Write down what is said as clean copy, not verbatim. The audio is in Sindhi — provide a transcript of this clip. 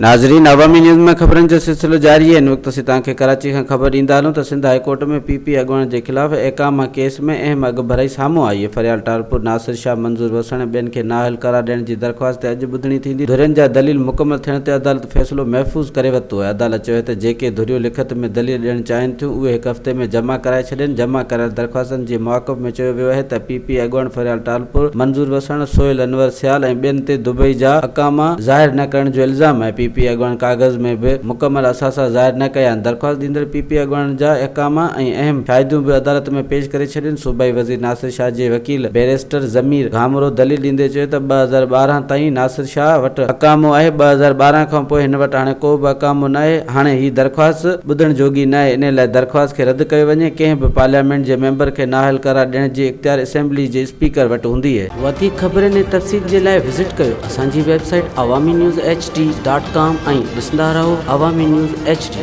ناظرين عوامي نيوز ۾ خبرن جو سلسلو جاري آهي هن وقت اسين توهان کي ڪراچي کان خبر ڏيندا هلون ته Sindh high court ۾ P P اڳواڻ جي خلاف احڪام ڪيس ۾ اهم اڳڀرائي سامهون آئي آهي فريال ٽالپور، ناصر شاهه، منظور وسڻ ۽ ٻين کي نااهل قرار ڏيڻ جي درخواست تي اڄ ٻڌڻي ٿيندي ڌرين جا دليل مڪمل ٿيڻ تي عدالت فيصلو محفوظ ڪري ورتو آهي عدالت چيو آهي ته جيڪي ڌريون لکت ۾ دليل ڏيڻ چاهين ٿيون اهي هڪ هفتي ۾ جمع ڪرائي ڇڏين جمع ڪرايل درخواستن جي مواقف ۾ چيو ويو آهي ته پي پي اڳواڻ فريال ٽالپور، منظور وسڻ، سهيل انور سيال ۽ ٻين تي دبئي جا اقاما ظاهر نه ڪرڻ جو الزام آهي، پي پي اڳواڻ ڪاغذ ۾ به مڪمل اثاثا ظاهر نه ڪيا آهن، درخواست ڏيندڙ پي پي اڳواڻن جا اقاما ۽ اهم شاهديون به عدالت ۾ پيش ڪري ڇڏين، صوبائي وزير ناصر شاهه جي وڪيل بئريسٽر ضمير گهامرو دليل ڏيندي چيو ته 2012 تائين ناصر شاهه وٽ اقامو آهي، 2012 کانپوء هن وٽ هاڻي ڪو به اقامو ناهي، هاڻي هي درخواست ٻڌڻ جوڳي ناهي، انهي لاء درخواست کي رد ڪيو وڃي، ڪنهن به پارليامينٽ جي ميمبر کي نااهل قرار ڏيڻ جي اختيار اسيمبلي جي اسپيڪر وٽ هوندي. وڌيڪ خبرن ۽ تفصيل جي لاء وزٽ ڪيو اسان جي website Awami news H D dot com ۽ ڏسندا رهو عوامي نيوز ايڇ ڊي.